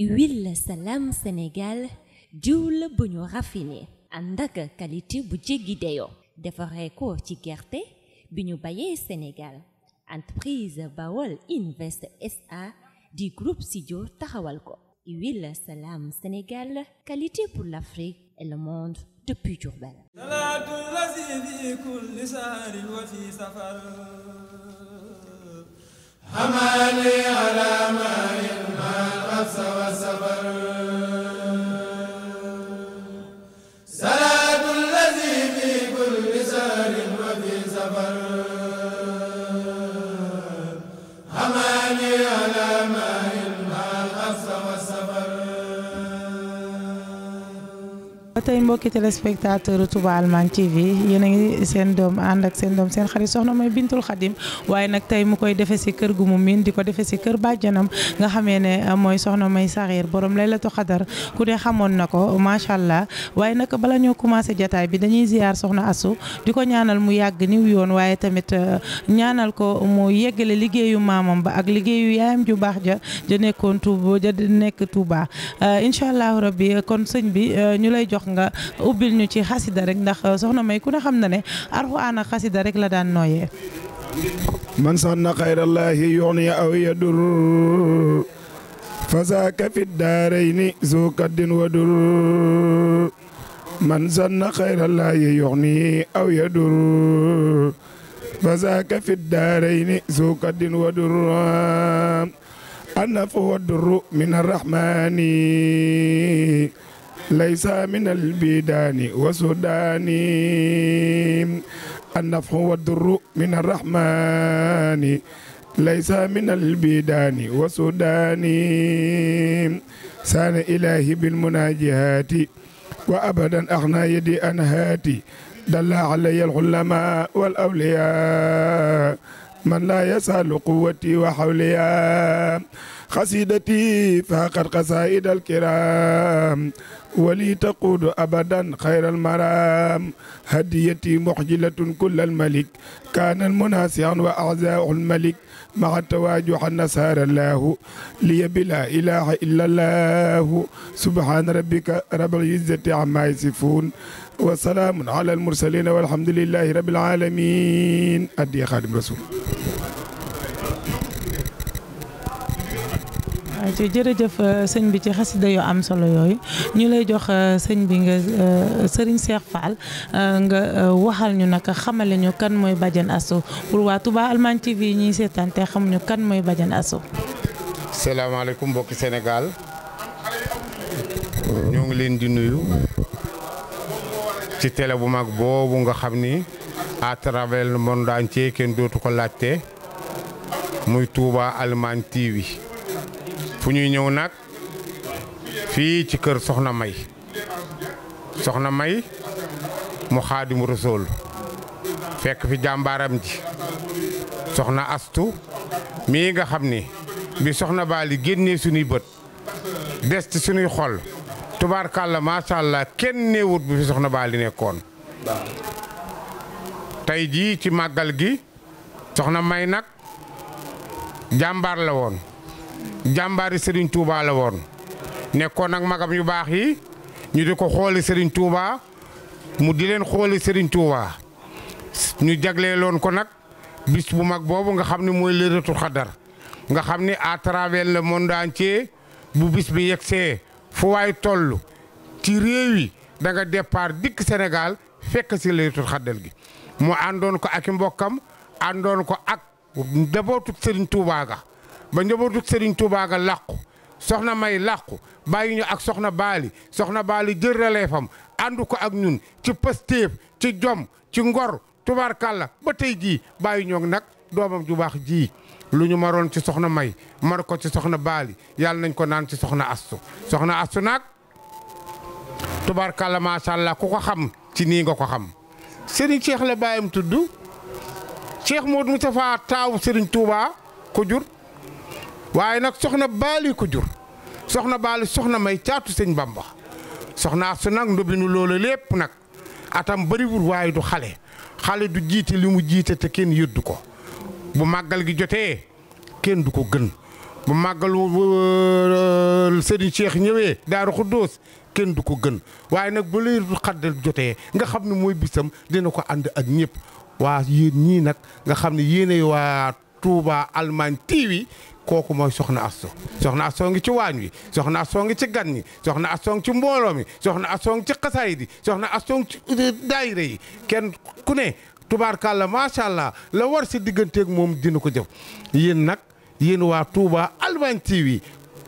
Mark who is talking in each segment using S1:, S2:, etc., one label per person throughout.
S1: huile Salam Sénégal diwla bu ñu raffiné ànd ak qualité bu jéggi dayoo defaree ko ci gerte bi ñu bayee Sénégal entreprise Bawol Invest SA di groupe Sidio taxawal ko huile Salam Sénégal qualité pour l'Afrique et le monde depuis Diourbel.
S2: حمالي على ما يلمى الغفص والسفر صلاة الذي في كل سهر وفي سفر حمالي على ما يلمى الغفص والسفر.
S3: tey mbokki téléspectateur Touba Allemagne TV yéen a ngi seen doom ànd ak seen doom seen xarit soxna mooy Bintul Khadim waaye nag tey mu koy defee si kër gu mu miin di ko defee si kër bàjjanam nga xamee ne mooy soxna may Saxiir borom Laylatul Qadar ku ne xamoon na ko macha allah waaye nag bala ñoo commencé jataay bi dañuy ziar soxna Astou di ko ñaanal mu yàgg niw yoon waaye tamit ñaanal ko mu yeggale liggéeyu maamam ba ak liggéeyu yaayam ju baax ja nekkoon Touba ja nekk Touba incha allah rabbi kon sëñ bi ñu lay jox nga ubbil ñu ci xasida rek ndax soxna may ku ne xam na ne Alxuraan ak xasida rek la daan nooyee.
S4: man sanna xayrallahi yughni aw yadur fazaaka fi daarayni zu kaddin wa dur man sanna xayrallahi yughni aw yadur fazaaka fi daarayni zu kaddin wa dur annafu wa durru min arrahmani laysa min albidaani wa sudaani النفع والضر من الرحمن ليس من البيدان والسودان سان إلهي بالمناجهات وأبدا أغنى يدي أنهاتي دل علي العلماء والأولياء من لا يسأل قوتي وحوليا قصيدتي فقد قصائد الكرام ولي تقود أبدا خير المرام هديتي محجلة كل الملك كان المناسعا وأعزاء الملك مع التواجع النصار الله لي بلا إله إلا الله سبحان ربك رب العزة عما يصفون وسلام على المرسلين والحمد لله رب العالمين أدي خادم رسول.
S3: jërëjëf sëñ bi ci xasida yu am solo yooyu ñu lay jox sëñ bi nga sëriñ Cheikh Fall nga waxal ñu naka xamale ñu kan mooy Badiane Astou pour waa Touba Allemagne TV ñuy seetaan te xamuñu kan mooy Badiane Astou.
S5: salaamaaleykum mbokki Sénégal ñoo ngi leen di nuyu ci télé bu mag boobu nga xam ni à travers le monde entier kenn dootu ko laajte muy Touba Allemagne TV. fu ñuy ñëw nag fii ci kër Soxna May mu Xaadimu Rasuul fekk fi jàmbaaram ji Soxna Astou mii nga xam ni bi Soxna Bali génnee suñuy bët des ci suñuy xol tubaarkàlla macha allah kenn néewut bi fi Soxna Bali nekkoon tey jii ci màggal gi Soxna May nag jàmbaar la woon jàmbaari Serigne Touba la woon nekkoon ak magam yu baax yi ñu di ko xooli Serigne Touba mu di leen xooli Serigne Touba ñu jagleeloon ko nag bis bu mag boobu nga xam ne mooy Laylatul Qadar nga xam ni à travers le monde entier bu bis bi yegsee fu waay toll ci réew yi da nga départ dikk Sénégal fekk si Laylatul Qadar gi mu àndoon ko ak i mbokkam àndoon ko ak njabootu Serigne Touba ga ba njabootu Serigne Touba ga làqu Soxna May làqu bàyyi ñu ak Soxna Bali jël relève-am ànd ko ak ñun ci pëstéef ci jom ci ngor tubaarkàlla ba tey jii bàyyi ñoog nag doomam ju baax ji lu ñu maroon ci Soxna May mar ko ci Soxna Bali yàlla nañ ko naan ci Soxna Astou nag tubaarkàlla macha allah ku ko xam ci nii nga ko xam Serigne Cheikh la bàyyam tudd Cheikh Modou Moustapha taawu Serigne Touba ko jur waaye nag Soxna Bali ko jur Soxna Bali Soxna May caatu sëñ Bamba Soxna Astou nag ndobinu loolu lépp nag atam bëriwul waaye du xale du jiite li mu jiite te kenn yëddu ko bu màggal gi jotee kenn du ko gën bu màggalu Serigne Cheikh ñëwee Daaru Xuddoos kenn du ko gën waaye nag bu Laylatul Qadr jotee nga xam ne mooy bisam dina ko ànd ak ñëpp waa yéen ñii nag nga xam ne yéenay waa Touba Allemagne TV kooku mooy soxna Astou soxna Astou ngi ci waañ wi soxna Astou ngi ci gan ñi soxna Astou ngi ci mbooloo mi soxna Astou ngi ci xasaay di soxna Astou ngi ci daayira yi kenn ku ne tubaarkàlla macha allah la war si digganteeg moom dina ko jëf yéen nag yéen waa Touba Allemagne TV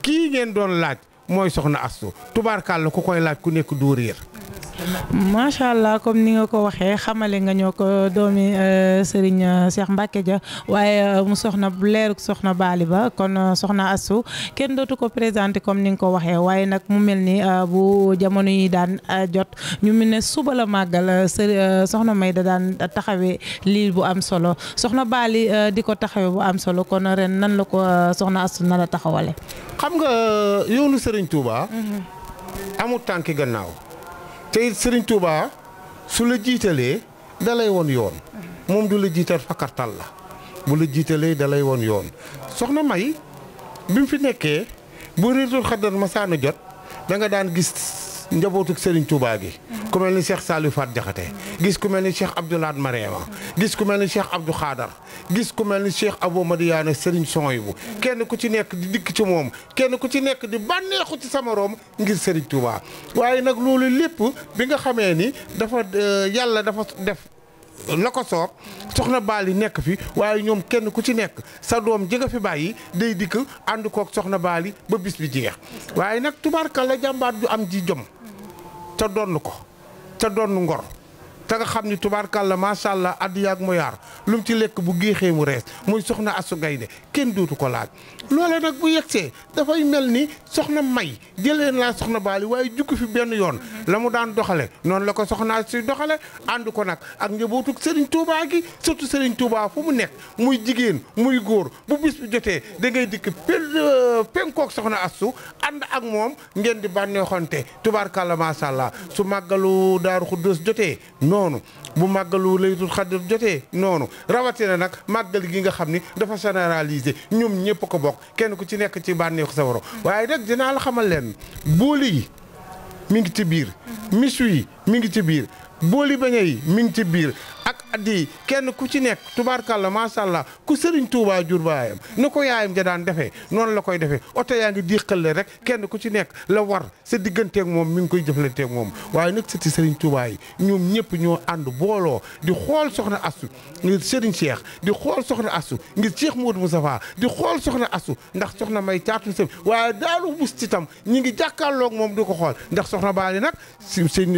S5: kii ngeen doon laaj mooy soxna Astou tubaarkàlla ku koy laaj ku nekk du réer.
S3: macha allah comme ni nga ko waxee xamale nga ñoo ko doomi Serigne Cheikh Mbacke Dia waaye mu soxna leeruk soxna Bali ba kon soxna Astou kenn dootu ko présenté comme ni nga ko waxee waaye nag mu mel ni bu jamono yi daan jot ñu mu ne suba la màggal soxna May da daan taxawee lii bu am solo soxna Bali di ko taxawee bu am solo kon ren nan la ko soxna Astou na la taxawale.
S5: xam nga yoonu Serigne Touba. amul tànki gannaaw. te it Serigne Touba su la jiitalee dalay woon yoon moom du la jiital fakkartal la bu la jiitalee dalay woon yoon soxna May bi mu fi nekkee bu Laylatul Qadr masaana jot da nga daan gis njabootu Serigne Touba gi ku mel ni Cheikh Saliou Fat Diakhaté gis ku mel ni Cheikh Abdoulaye Mariama gis ku mel ni Cheikh Abdou Khadar gis ku mel ni Cheikh Abou Madiane Serigne Souhaïbou kenn ku ci nekk di dikk ci moom kenn ku ci nekk di bànneexu ci sama room ngir Serigne Touba waaye nag loolu lépp bi nga xamee ni dafa yàlla dafa def la ko soob soxna Bali nekk fi waaye ñoom kenn ku ci nekk sa doom ji nga fi bàyyi day dikk ànd koog soxna Bali ba bis bi jeex waaye nag tubaarkalla jàmbaar ju am ji jom te donn ko te donn ngor te nga xam ni tubaarkàlla macha allah addi yaag mu yaar lu mu ci lekk bu géexee mu rees muy soxna Astou Gaynde kenn dootu ko laaj loola nag bu yegsee dafay mel ni soxna May jëlee naa soxna Bali waaye jukki fi benn yoon la mu daan doxale noonu la ko soxna si doxale ànd ko nag ak njabootu Serigne Touba gi surtout Serigne Touba fu mu nekk muy jigéen muy góor bu bis bi jotee da ngay dikk penkook soxna Astou ànd ak moom ngeen di bànneexonte tubaarkàlla macha allah su màggalu Daaru Xuddoos jotee noonu bu màggalu Laylatul Qadr jotee noonu rawatina nag màggal gi nga xam ni dafa généraliser ñoom ñëpp ko bokk kenn ku ci nekk ci bànneexu sa waro waaye nag dinaa la xamal leen booli yi mi ngi ci biir misu yi mi ngi ci biir booli bañe yi mi ngi ci biir ak addi kenn ku ci nekk tubaarkàlla macha allah ku Serigne Touba jur baayam na ko yaayam ja daan defee noonu la koy defee oto yaa ngi diqale rek kenn ku ci nekk la war sa digganteeg moom mi ngi koy jëflanteeg moom waaye nag sëti Serigne Touba yi ñoom ñëpp ñoo ànd booloo di xool soxna Astou ngir Serigne Cheikh di xool soxna Astou ngir Cheikh Modou Moustapha di xool soxna Astou ndax soxna May caatu sëb waaye daalu bus ci tam ñi ngi jàkkaarloog moom di ko xool ndax soxna Bali nag si sëñ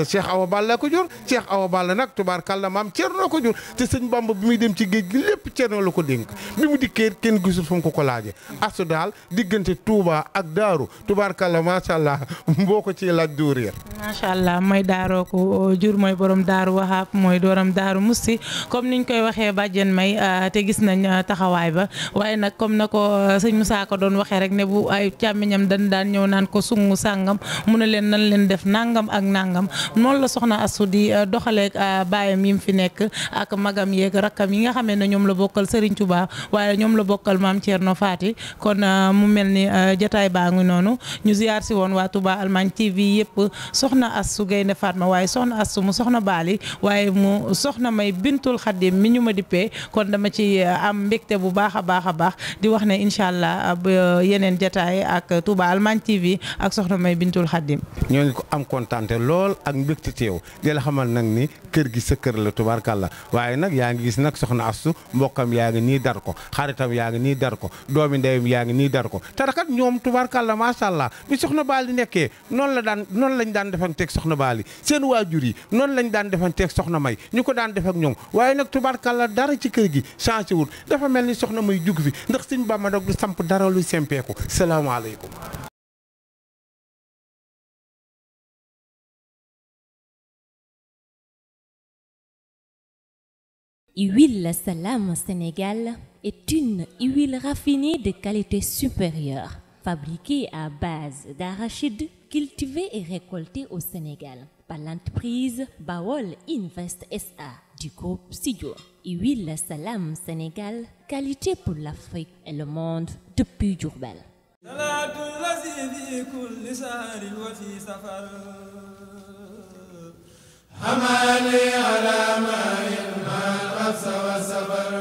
S5: Cheikh Awa Balla ko jur Cheikh Awa Balla nag tubaarkàlla maam Cerno ko jur te sëñ Bamba bi muy dem ci géej gi lépp Cerno la ko dénk bi mu dikkee kenn gisul fu mu ko laaje Astou daal diggante Touba ak Daaru tubaarkàlla macha allah boo ko ci laaj doo réer.
S3: macha allah may daaroo ko jur mooy borom Daaru Wahab mooy dooram Daaru Musti comme niñ koy waxee bàjjen May te gis nañ taxawaay ba waaye nag comme na ko sëñ Moussa ko doon waxee rek ne bu ay càmmiñam dañ daan ñëw naan ko sungu sàngam mu ne leen nan leen def nangam ak nangam noonu la soxna Astou di doxaleeg baayam yi mu fi nekk ak magam yeeg rakkam yi nga xamee ne ñoom la bokkal Serigne Touba waaye ñoom la bokkal maam Thierno Fati kon mu mel ni jotaay baa ngi noonu ñu ziar si woon waa Touba Allemagne TV yëpp soxna Astou Gaynde Fatma waaye soxna Astou mu soxna Bali waaye mu soxna May bintul Xadim mi ñu ma dippee kon dama ci am mbégte bu baax a baax di wax ne incha allah ba yeneen jotaay ak Touba Allemagne TV ak soxna May bintul Xadim.
S5: ñoo ngi ko am kontaante lool ak mbégte teew di la xamal nag ni kër gi sa kër la tubaarkàlla waaye nag yaa ngi gis nag soxna Astou mbokkam yaa ngi nii dar ko xaritam yaa ngi nii dar ko doomi ndeyam yaa ngi nii dar ko te kat ñoom tubaarkàlla macha allah bi soxna Bali nekkee noonu lañ daan defanteeg soxna Bali seen waajur yi noonu lañ daan defanteeg soxna May ñu ko daan def ak ñoom waaye nag tubaarkàlla dara ci kër gi changé wul dafa mel ni soxna May jug fi ndax Sëñ Bamba nag du samp dara luy sempeeku salaamaaleykum.
S1: Huile Salam Sénégal est une huile raffinée de qualité supérieure, fabriquée à base d'arachide cultivé et récolté au Sénégal par l'entreprise Bawol Invest SA. du groupe Sidio. Huile Salam Sénégal, qualité pour l'Afrique et le monde depuis Diourbel.
S2: حماني على ماء ما الغفص والسفر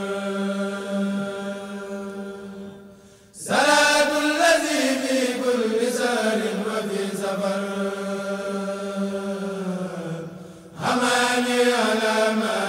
S2: صلاة الذي في كل سهر وفي سفر حماني على ماء